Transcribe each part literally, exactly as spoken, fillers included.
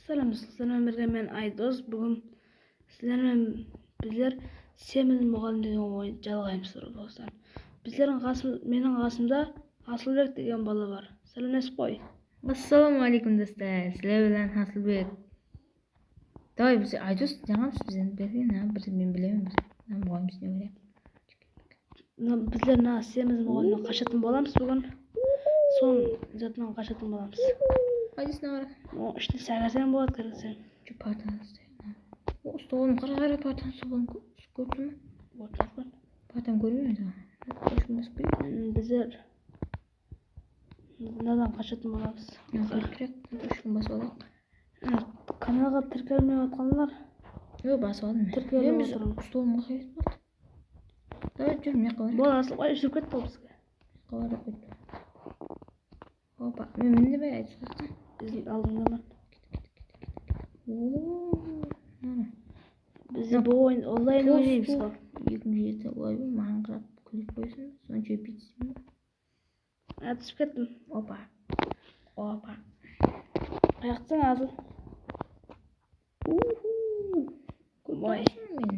Assalawma aleykum, sizler menen birge men Aydos. Búgin sizler menen bizler Semiz muǵallim degen oyın jalǵaymız, Robloxtan. Bizlerdiń qasım, meniń qasımda Asılbek degen bala bar. Sálemlesip qoy. Assalawma aleykum, dostlar. Sizler menen Asılbek. Davay, biz Aydos, jańamız biz endi bergen, ha, bir men bilemen bir. Ha, muǵallim ne beredi? Mına, bizler mına Semiz muǵallimnen qashatın bolamız búgin. Son zatınan qashatın bolamız. Qaydısına qara? O, ishine ságirseń boladı, kirgirseń. Shu partanı usta. O, stolın qara, qara, partanı stolın kó-, kórdiń be? Partanı kórmeymen. Qoshın basıp qoy. Hmm, bizler mınadan qashatın bolamız. Yoq, kórip turayıq. Úsh kún basıp alayıq. Kanalǵa tirkelmey atqanlar. Yoq, basıp aldım men. Tirkelip otırıń. Stolımǵa qayıt boldı. Davay, júr, mına jaqqa barayıq. Bol, Asılbek, júrip ketti ǵoy bizge. Mına jaqqa barayıq. Opa, men minde be, aytqaqta. Izin aldıńda ma? Oo, mına. Biz de bu oyın onlayn oynaymız ǵoy. Ekinshi jerde olay bar, maǵan qarap kúlip qoyasın, sonsha pitsin. A, túsip kettim. Opa. Opa. Qayaqtań, Asıl? Uhu. Oy. Kórdiń be?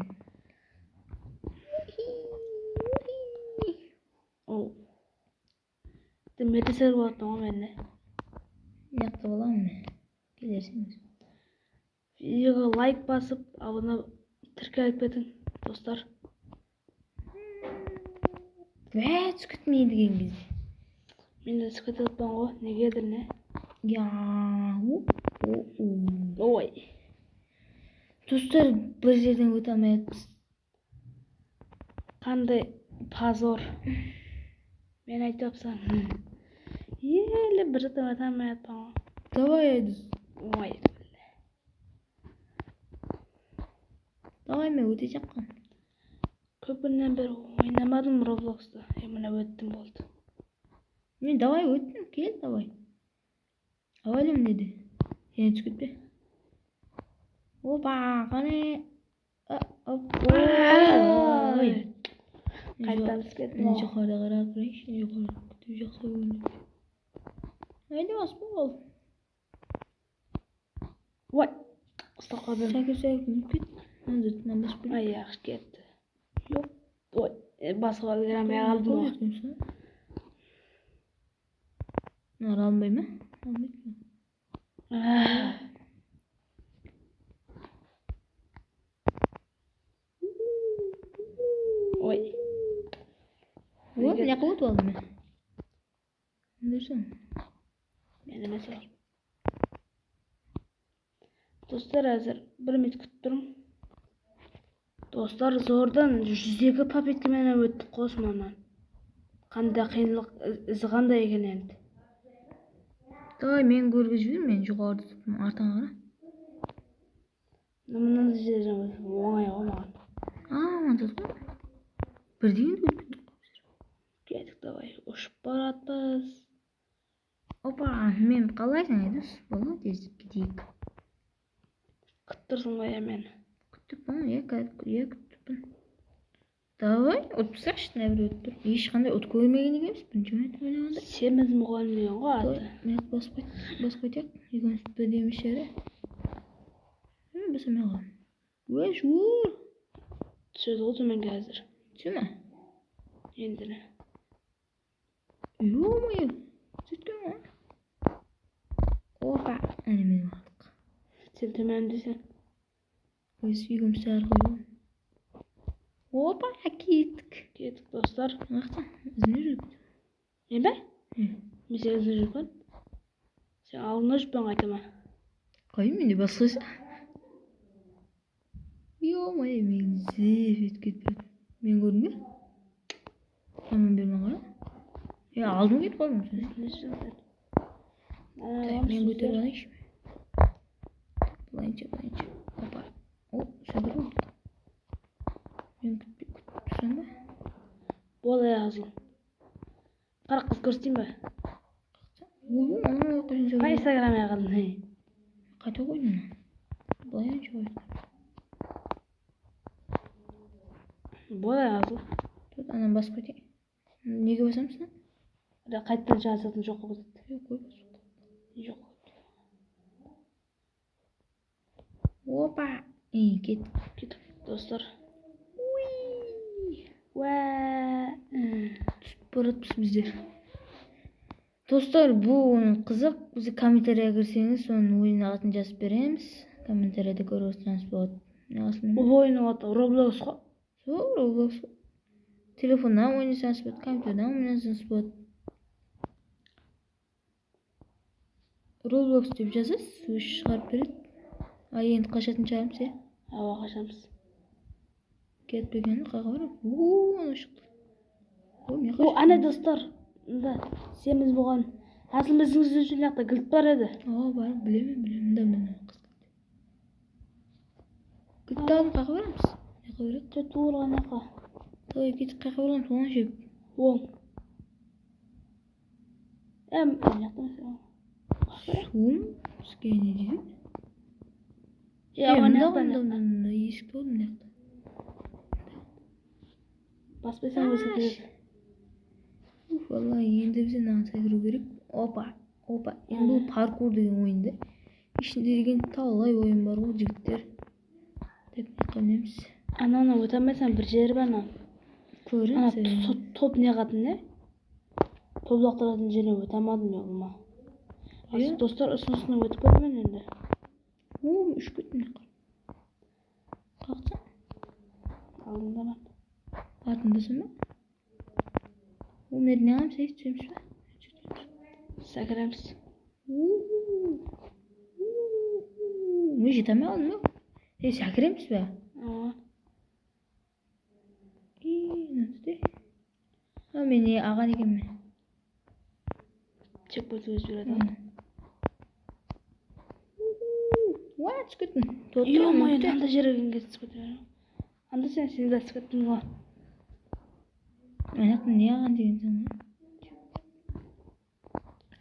O. Mende ser boladı ǵoy mende. Mıyaqta bolaman men. Kelersińiz. Videoǵa layk basıp, abına, tirkelip ketiń, dostlar. Wá, tús kútpeydi eken bizde. Men de tús kútip atpan ǵoy, negedur ne? Ya, u, u, u. Oy. Dostlar, bir jerden óte almay atırmız. Qanday pozor. Men aytıp atırman. Ele bir zatta ayta almay atpan ǵoy. Davay, Aydos. Oy. Davay, men ótejaqpan. Kóp kúnnen beri oynamadım Robloxtı. E, mine óttim, boldı. Men davay óttim, kel, davay. Awa, elim dedi. Sen tús ketpe. Opa, qáne. A, op, oy. Qaytan tús kettim. Men joqarıda qarap turayınshı, joqarıda kútip jaqsı kórdim. Hayda, basıp al. Oy. Usta qaldım. Sákir, sákir, minip ket. Mınanı basıp ber. Ay, yaqshı ketti. Yoq. Oy, e, basıp alıp bermey qaldım ǵoy. Mına alınbay ma? Alınbaydı. Ah. Oy. Oy, mına jaqqa ótip aldım men. Dursań. Men emes ol. Dostlar, házir bir minut kútip turıń. Dostlar, zordan júz eki popıtka menen óttik qosmanan. Qanday qıyınlıq, i-, izi qanday eken endi. Davay, men kórgizip jiber, men joqarıda turıppan, artıńa qara. Mınanday jerden ótip ońay ǵoy maǵan. A, mınaday ǵoy. Birdey endi ótip kettik. Kettik, davay, ushıp baratpız. Opa, men qalaysań, Aydos? Boldı, tez keteyik. Kúttirsiń ǵoy, ya, meni? Kúttirmen, ya, kúttirmen. Davay, utpasaqshı, mına bir ótip tur. Hesh qanday ut kórmegen ekenbiz, birinshi márte oynaǵanda. Semiz muǵallim degen ǵoy atı. Mına basıp qoy-, basıp qoytayıq. Ekewimiz birdey emes jeri. Mine, basıp qoyalım. Wá, juwır. Túsedi ǵoy tómenge házir. Túse me? Endi ne? Ё-моё, sóytken ǵoy. Opa, áne, men aldıq. Sen tómendeseń. Ózi úyge musar qoyıw. Opa, kettik. Kettik, dostlar. Mınaqta, izine júrip. Men be? Hı. Men seni izine júrip. Sen aldında júrip, men qaytaman. Qoy, mende basqasha. Ё-моё, men zep etip ketip atırman. Men kórdim be? Aman bermen qara. Ya, aldım ketip qaldım. Tak, men kóterip alayınshı. Bılayınsha, bılayınsha. Opa. O, sen bir ol. Men kútpe-, kútip tursam ba? Bol, ya, Azıl. Qara, qız kórseteyin be? Oy, ana, qoyın. Instagram yaqın. Qayta qoydım. Bılayınsha qoy. Bol, ya, Azıl. Tur, anan basıp keteyik. Nege basamız lan? Qaytadan jańa satın joq qılıp ketedi. Yoq, qoy, basıp. Joq. Opa. Ey, ket. Ket, dostlar. Uy. Wá. Túsip baratpız bizler. Dostlar, bul oyın qızıq. Bize kommentariyaǵa kirseńiz, sonıń oyın atın jazıp beremiz. Kommentariyada kórip otsańız boladı. Ne qılsın? Bul oyın atı Roblox ǵo. Sol, Roblox. Telefonnan oynasańız boladı, kompyuterden oynasańız boladı. Roblox dep jazasız, ózi shıǵarıp beredi. Ay, endi qashatın shıǵarmız, ya? Awa, qashamız. Ketpegen, qaǵa baramız. Uuu, ana shıqtı. O, ne qashıp ana, dostlar, mında semiz bolǵan. Asıl biziń úzimizde mına jaqta gilt bar edi. Awa, bar, bilemen, bilemen. Mında, mında, mında. Gilt alıp, qaǵa baramız? Ne qıla beredi? Júrip tuwrı anaqa. Davay, ketip, qaǵa baramız, oń jep. Oń. Em, mına jaqta. Suwım, bizge ne deydi? Ya, em, mına, mına, mına, mına, mına, esik boldı mına jaqta. Baspasań ózi kiredi. Uf, vallahi, endi bize mınaǵan sekiriw kerek. Opa, opa. Endi bul parkur degen oyındı. Ishinde degen talay oyın bar ǵoy, jigitler. Dep ayta beremiz. Ananı óte almaysań, bir jeri bar mınaw. Kóremiz. Ana top, top ne qatın ne? Top laqtıratın jerine óte almadım ya, ulıwma. Dostlar, usınısına ótip kóremen endi. O, úship kettim. Qaqsa. Aldıńda bar. Artında sen ba? O, mına jerden ne qılamız, ey, túsemiz be? Sákiremiz. Uuu. Uuu. Men jete almay qaldım, ya. Ey, sákiremiz be? Awa. Ey, mına jerde. Ha, men ne alǵan ekenmen? Chekpoint ózip júredi. Wá, túsip kettim. Yo-moyo, mında jerge túsip kettim. Anda sen, sen de túsip kettiń ǵoy. Anaqta ne alǵan degenseń ǵoy?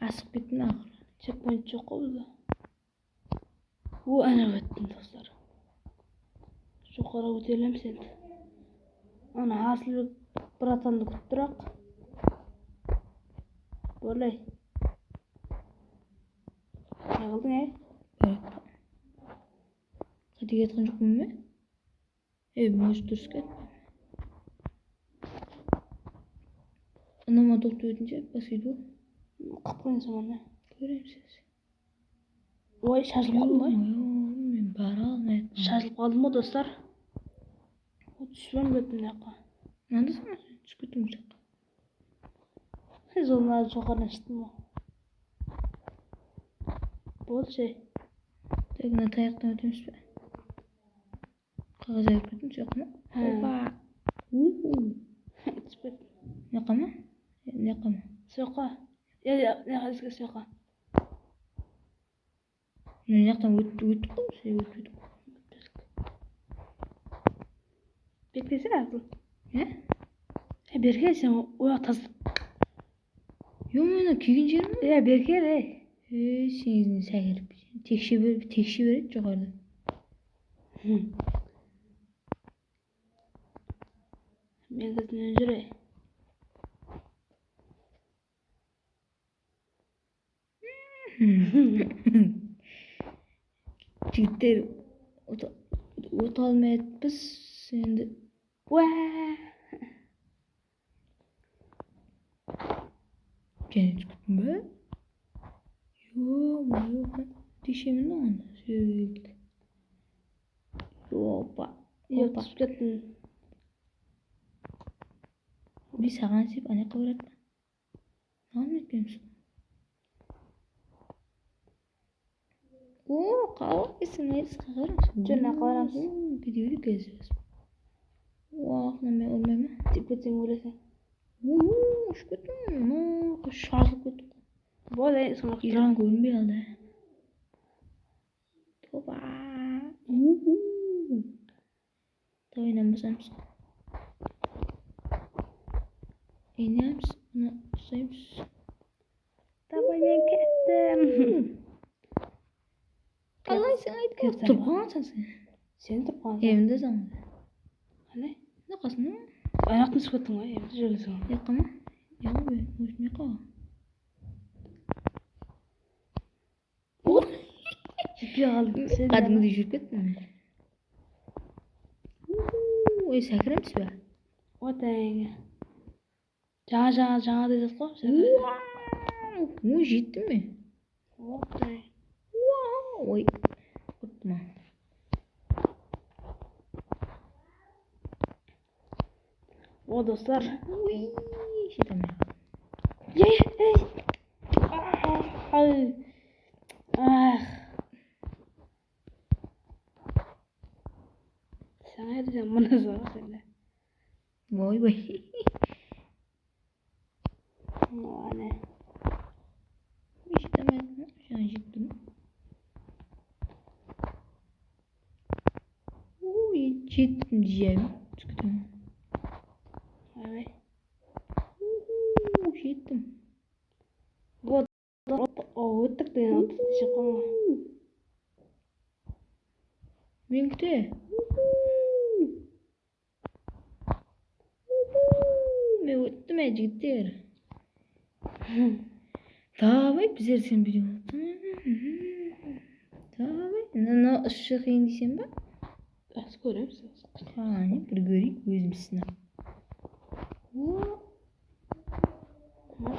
Asıǵıp kettim aqırı. Chekpoint joq ǵoy bunda. O, ana óttim, dostlar. Joqarı kóterilemiz endi. Ana, Asılbek bratandı kútip turaq. Bólay. Ne qıldıń, ey? Qáte ketken joqpan be? Ey, mınaw durıs eken. Anama toqtap ótinshe, basıydı. Qıp qoyıń sonı. Kóremiz. Oy, shajılıp qaldım ǵoy. Yo-moyo, men bara almay atırman. Shajılıp qaldım ǵoy, dostlar. O, túsip kettim mına jaqqa. Mınanda sen túsip kettiń mına jaqqa. Zollar joqarıdan shıqtım ǵoy. Boldı, shey. Tek mına tayaqtan ótemiz be? Qaǵaz ayırıp kettim, soyaqqa ma? Há. Opa. Uhu. Túsip kettim. Mıyaqqa ma? Mıyaqqa ma? Soyaqqa. Ya, ya, mıyaqqa, izge soyaqqa. Mına jaqtan ót-, óttik ǵoy, biz óttik. Beklese, Abdul. Ne? E, berke, sen o, o jaq taz-, Yo, mına kiygen jerim ǵoy. Ya, berke, ey. Ey, sen izine sákirip. Tekshe ber-, tekshe beredi joqarıdan. Hı. Men izinen júre. Jigitler, ota-, ota almay atırmız endi. Wá! Jáne túsip kettim be? Yo-moyo, tekshemen onda, sóyerlik. Opa. Yo, opa. Túsip kettim. Bir saǵan sep, ana qıvırat. Saǵan etpemiz. O, qalay esin, ne qılaramız? Júr, ne qılaramız? O, videoda gezemiz. Wah, neme, urmayman. Tep ketseń, óleseń. Uuu, ushıp kettim. Mına, shazılıp kettim. Bol, ey, sonı kútip. Ekran kórinbey qaldı. Toba. Uuu. Davay, mınadan basamız. Enemiz, mına usaymız. Davay, men kettim. Qalay sen aytqan? Turıp qalǵansań sen. Sen turıp qalǵansań. Endi sen. Qalay? Mına qasında. Ayaqtı túsip kettiń ǵoy, endi júresiń. Yaqqa ma? Yaqqa be, ózim yaqqa. Jetpey qaldım. Sen qádimgidey júrip kettim men. Uuu, ey, sákiremiz be? Otang. Jańa, jańa, jańa dedik qo. Uuu, jettim men. Otay. Uuu, oy. Urdım. O, dostlar. Uy, jetemen. Ey, ey. Ah, ay. Ah. Sańa desem, mına saǵa sende. Oy, oy. Mına. Jetemen, jańa jettim. Uy, jettim, jiyem. Túsip ketemen. Oy, oy. Uhu, jettim. Вот. O, óttik degen otız shıqqan ǵoy. Meniki de. Men óttim, á, jigitler. Davay, bizler sen video. Davay, mına, mına usı qıyın deyseń ba? Jaqsı kóremiz. Qáne, bir kóreyik, ózimiz sınap.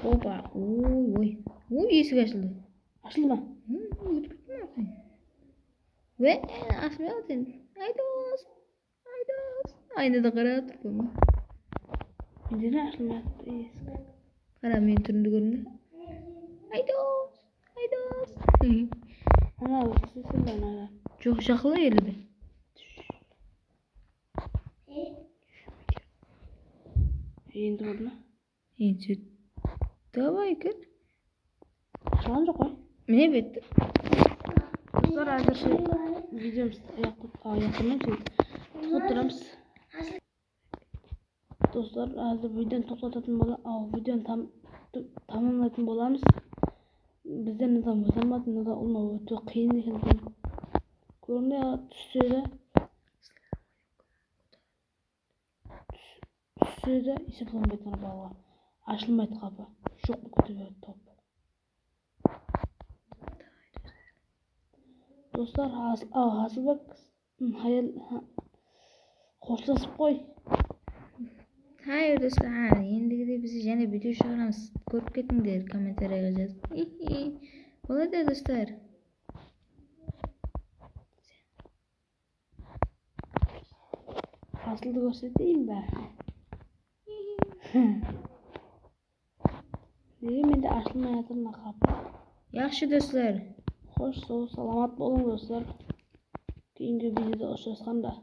Opa, oy, oy. Oy, esik ashıldı. Ashıldı ma? Hı, ótip kettim arqayın. Ve, ashılmay atır endi. Aydos, Aydos. Aynada qarap turıppan ba? Mende de ashılmay atır esik. Qara, meniń túrimdi kórdiń be? Aydos, Aydos. Ana, sesinde ana. Joq, jaqınlay ele de. Endi boldı ma? Endi sóyt. Davay, kir. Shıǵan joq ǵoy. Mine, bitti. Dostlar, házirshe videomız ayaq-, ayaqlanıp, sóytip tutıp turamız. Dostlar, házir videonı toqtatatın bola-, aw, videonı tam-, tamamlaytın bolamız. Bizden adam óte almadı, mınadan ulma ótiw qıyın eken. Kórmey tússe de. Tús-, tússe de esaplanbaydı ana balaǵa. Ashılmaydı qapı. Joq bolıp kete beredi top. Dostlar, Has-, aw, Hasılbek, hayal, ha, xoshlasıp qoy. Hayır, dostlar, ha, endigide biz jáne video shıǵaramız. Kórip ketińler, kommentariyaǵa jazıp. Boladı, dostlar. Asıldı kórseteyin be? Nege mende ashılmay atır mına qapı? Yaqshı, dostlar. Xosh, saw salamat bolıń, dostlar. Keyingi videoda ushırasqanda.